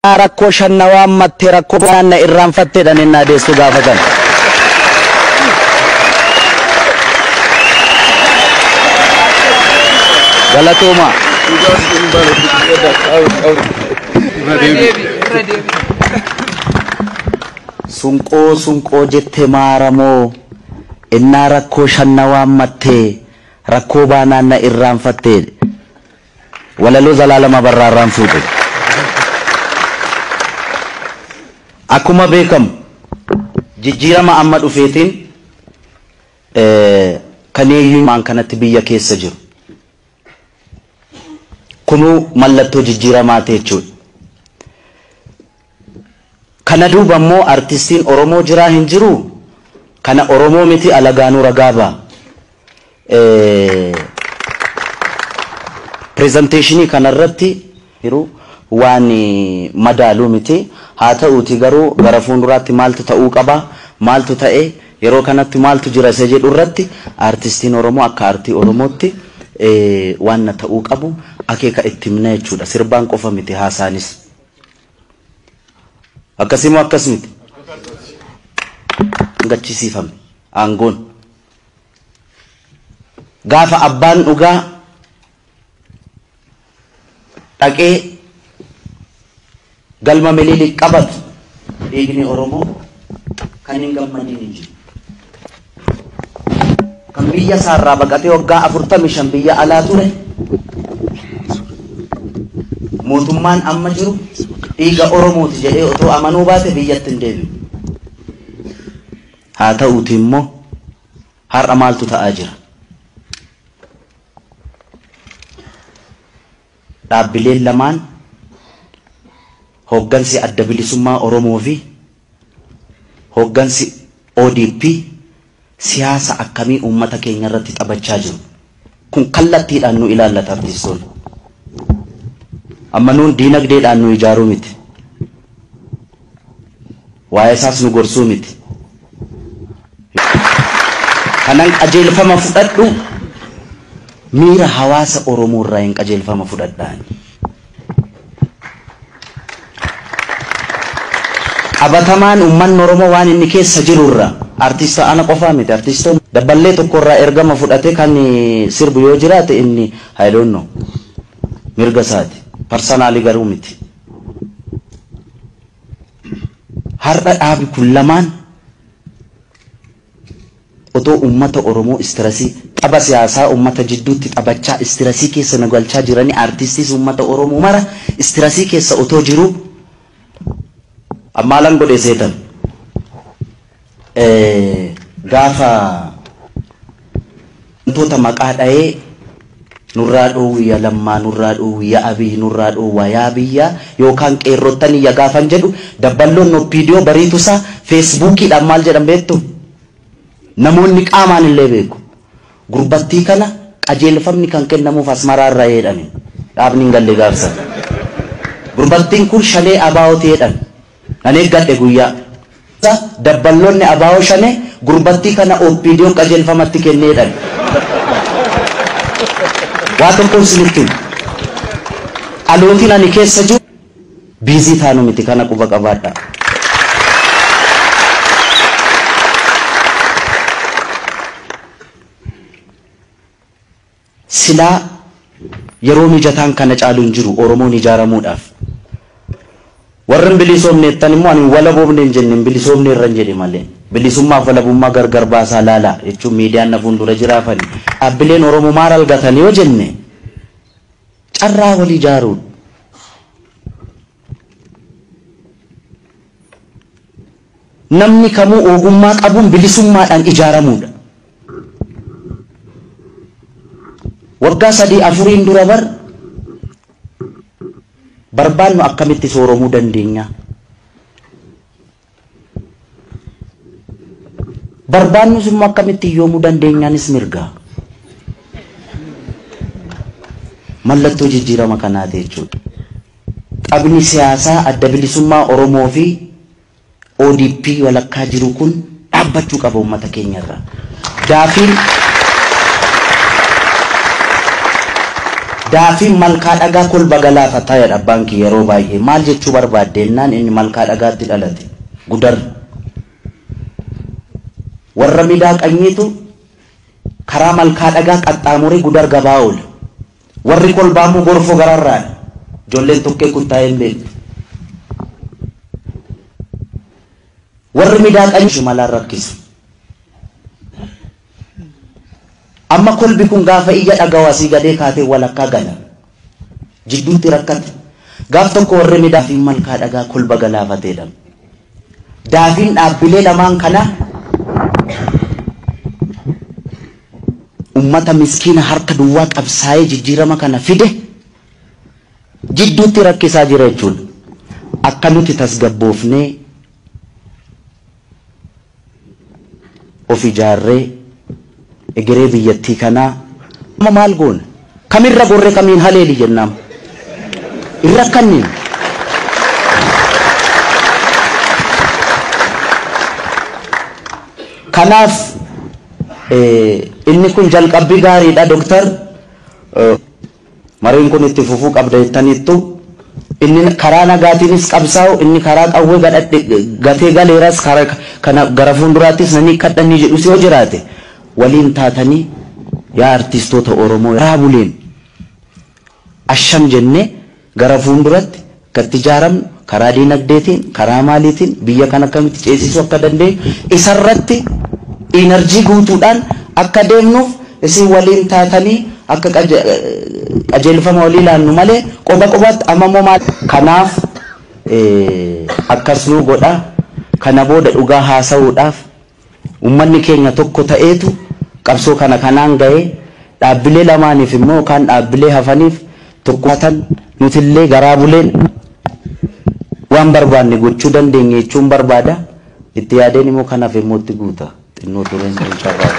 Rakkoo shanna waammattee rakkoo naanna irraanfatteedhaan innaa deessu gaafatan. Galatooma. Sunqoo sunqoo jettee maaramoo innaa rakkoo shanna waammattee rakkoo baanaanna irraanfattee walaloo Zalaalama Barraarraan fuudhe. Akkuma beekamu jijjiirama amma dhufeetiin kan eenyummaan kanatti biyya keessa jiru. Kunuu mallattoo jijjiiramaa ta'e jechuudha. Kana duuba immoo artistiin Oromoo jiraa hin jiru kana Oromoo miti alagaanuu ragaa ba'a. Pirezenteeshinii kanarratti jiru waan madaaluu miti. Haa ta'uuti garuu gara fuulduraatti maaltu ta'uu qaba, maaltu ta'e, yeroo kanatti maaltu jira isa jedhu irratti artistiin Oromoo akka aartii Oromootti waan na ta'uu qabu akeeka itti himna jechuudha. Sirbaan qofa miti haasaanis. Akkasimoo akkas miti. Gachisiifame aangoon. Gaafa abbaan dhugaa dhaqee galma Minilik qabatu dhiigni Oromoo kan hin gammadin hin jiru. Kan biyya isaarraa baqatee waggaa 45 biyya alaa ture mootummaan amma jiru dhiiga Oromooti jedhee otoo amanuu baate biyyatti hin deebi'u. Haa ta'uuti immoo har'a maaltu ta'aa jira? Dhaabbileen lamaan hooggansi adda bilisummaa Oromoo fi hooggansi ODP siyaasa akkamii uummata keenya irratti taphachaa jiru? Kun kallattiidhaan nu ilaallata artistoonni. Amma nuun diinagdeedhaan nu ijaaruu miti. Waa'ee isaas nu gorsuu miti. Kanan qajeelfama fudhadhu miira hawaasa Oromoo irraa hin qajeelfama fudhadhaan. Qabatamaan uummanni Oromoo waan inni keessa jiru irraa artista ana qofaa miti artistoonni dabballee tokko irraa ergama fudhatee kan sirbu yoo jiraate inni I don't know mirga isaati. Parsanaalii garuu miti. Har'a dhaabi kun lamaan otoo uummata Oromoo istirasii tapha siyaasaa uummata jidduutti taphachaa istirasii keessa nu galchaa jiranii artistiis uummata Oromoo mara istirasii keessa otoo jiru ammaalan godhe seetan. Gaafa wantoota maqaa dha'ee nurraa dhoowwiyya Lammaa, nurraa dhoowwiyya Abiy, nurraa dhoowwaa yaa biyya yookaan qeerrottan iyya gaafan jedhu dabballoon OPDO bariitusaa feesbuukiidhaan maal jedhan beektu? Namoonni qaamaan illee beeku. Gurbattii kana qajeelfamni kan kennamuuf Asmaraa irraa jedhani. Dhaabni hin galle gaafsan. Gurbattiin kun shalee abaa'ooti jedhan. Nan eeggadhe guyyaa. Dabballoonni abaa'oo shanee gurbattii kana OPDO'n qajeelfamatti kennee jedhan. Waa tokkoon isinitti himu. Dhalootiin ani keessa jiru biizii taanu miti kana quba qabaadha. Silaa yeroo mijataan kana caalu hin jiru Oromoon ijaaramuudhaaf. Warri hin bilisoomne jettan immoo ani walaboomne hin jenne hin bilisoomne irra hin jedhe malee. Bilisummaaf walabummaa gargar baasaa laalaa jechuun miidiyaan na fuuldura jiraafani. Dhaabbileen Oromoo maal argatan yoo jenne carraa wal ijaaruudha. Namni kamuu ogummaa qabuun bilisummaadhaan ijaaramuudha. Waggaa 3-4 dura bar barbaannu akkamitti sooromuu dandeenya? Barbaannus immoo akkamitti hiyyoomuu dandeenyaanis mirga. Mallattoo jijjiirama kanaati jechuudha. Taphni siyaasaa adda bilisummaa Oromoo fi ODP walakkaa jiru kun dhaabbachuu qaba uummata keenya irraa. Daafiin malkaa dhagaa kolba galaafataa jedha abbaan kiyya yeroo baay'ee. Maal jechuu barbaaddeennaan inni malkaa dhagaatti dhalate. Gudar. Warra midaa qanyiitu karaa malkaa dhagaa qaxxaamuree gudar gabaa oola. Warri kolbaa immoo gorfoo gararraadha. Ijoolleen tokkee kuttaa'ee hin beektu. Warri midaa qanyii shimalaan rakkisu. Amma kolbi kun gaafa iyya dhagahu asii gadee kaatee walakkaa gala. Jidduutti rakkate. Gaaf tokko warri midaa fi malkaa dhagaa kolba galaafateedha. Daafiin dhaabbilee lamaan kana ummata miskiina harka duwwaa qabsaa'ee jijjiirama kana fide jidduutti rakkisaa jira jechuudha. Akka nuti tasgabboofnee of ijaarree egeree biyyattii kanaa amma maal goona? Kamirra gorree kamiin haleeli jennaam? Hin rakkanniin. Kanaaf inni kun jalqabbii gaariidha doktar. Mariin kun itti fufuu qabda jettaniittu. Inni karaa nagaatiinis qabsaa'u, inni karaa qawwee gatee galeeras karaa kana gara fuulduraattis nani kadhannii jedhus yoo jiraate waliin taatanii yaa artistoota Oromoo karaa buleen asham jennee gara fuulduratti akkatti ijaaramnu karaa diinagdeetiin karaa maaliitiin biyya kana akkamitti ceesisuu akka dandeenyu isarratti inerjii guutuudhaan akka deemnuuf isin waliin taatanii akka qajeelfama walii laannu malee qoba qobaatti amma immoo maal kanaaf akkas nuu godha. Kana booda dhugaa haasa'uudhaaf uummanni keenya tokko ta'eetu qabsoo kana kanaan ga'ee dhaabbilee lamaaniif immoo yookaan dhaabbilee hafaniif tokko tan nutillee garaa buleen waan barbaanne gochuu dandeenya jechuun barbaada. Itti yaadeen immoo kanaaf immoo itti guuta. Xinnoo tureen kan carraa.